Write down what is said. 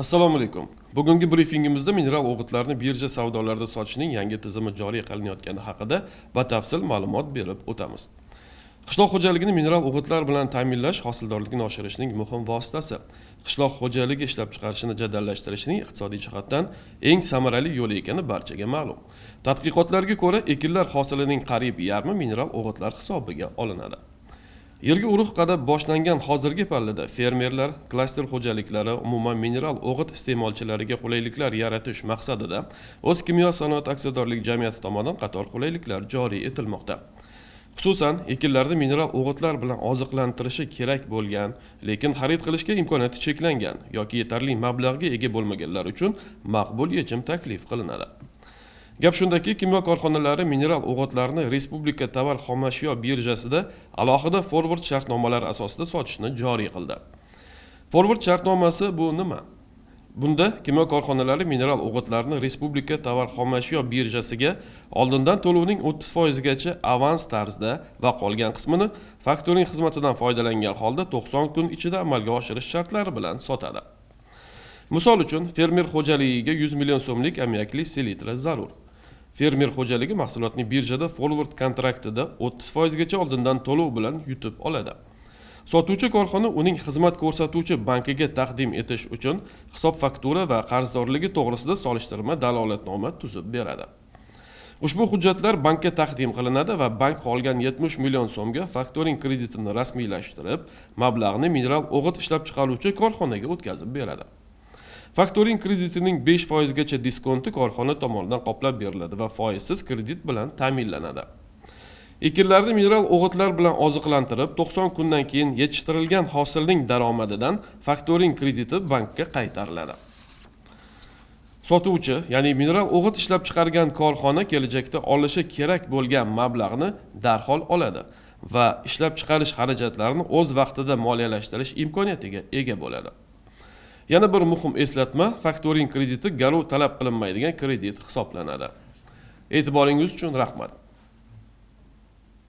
Assalomu alaykum. Bugungi brifingimizda mineral o'g'itlarni birja savdolarida sotishning yangi tizimi joriy qilinayotgani haqida batafsil ma'lumot berib o'tamiz. Qishloq xo'jaligini mineral o'g'itlar bilan ta'minlash hosildorlikni oshirishning muhim vositasi. Qishloq xo'jaligi ishlab chiqarishini jadallashtirishning iqtisodiy jihatdan eng samarali yo'li ekani barchaga ma'lum. Tadqiqotlarga ko'ra, ekinlar hosilining qariyb yarmi mineral o'g'itlar hisobiga olinadi. Yerga urug' qadab boshlangan hozirgi pallada fermerlar, klaster xo'jaliklari, umuman mineral o'g'it iste'molchilariga qulayliklar yaratish maqsadida O'zkimyo sanoat aksiyadorlik jamiyati tomonidan qator qulayliklar joriy etilmoqda. Xususan, ekinlarni mineral o'g'itlar bilan oziqlantirishi kerak bo'lgan, lekin xarid qilishga imkoniyati cheklangan yoki yetarli mablag'ga ega bo'lmaganlar uchun maqbul yechim taklif qilinadi. Gap shundaki, kimyo korxonalari mineral o'g'itlarni Respublika tovar xomashyo birjasida alohida forward shartnomalar asosida sotishni joriy qildi. Forward shartnomasi bu nima? Bunda kimyo korxonalari mineral o'g'itlarni Respublika tovar xomashyo birjasiga oldindan to'lovning 30% gacha avans tarzda va qolgan qismini faktoring xizmatidan foydalangan holda 90 kun ichida amalga oshirish shartlari bilan sotadi. Misol uchun, fermer xo'jaligiga 100 million so'mlik ammiakli selitra zarur. Fermer xo'jaligi mahsulotni birjada forward kontraktida 30% gacha oldindan to'lov bilan yutib oladi. Sotuvchi korxona uning xizmat ko'rsatuvchi bankiga taqdim etish uchun hisob faktura va qarzdorligi to'g'risida solishtirma dalolatnoma tuzib beradi. Ushbu hujjatlar bankka taqdim qilinadi va bank qolgan 70 million so'mga faktoring kreditini rasmiylashtirib, mablag'ni mineral o'g'it ishlab chiqaruvchi korxonaga o'tkazib beradi. Faktoring kreditining 5% gacha diskonti korxona tomonidan qoplab beriladi va foizsiz kredit bilan ta'minlanadi. Ekinlarni mineral o'g'itlar bilan oziqlantirib, 90 kundan keyin yetishtirilgan hosilning daromadidan faktoring krediti bankka qaytariladi. Sotuvchi, ya'ni mineral o'g'it ishlab chiqargan korxona kelajakda olishi kerak bo'lgan mablag'ni darhol oladi va ishlab chiqarish xarajatlarini o'z vaqtida moliyalashtirish imkoniyatiga ega bo'ladi. Yana bir muhim eslatma, faktoring krediti garov talab qilinmaydigan kredit hisoblanadi. E'tiboringiz uchun rahmat.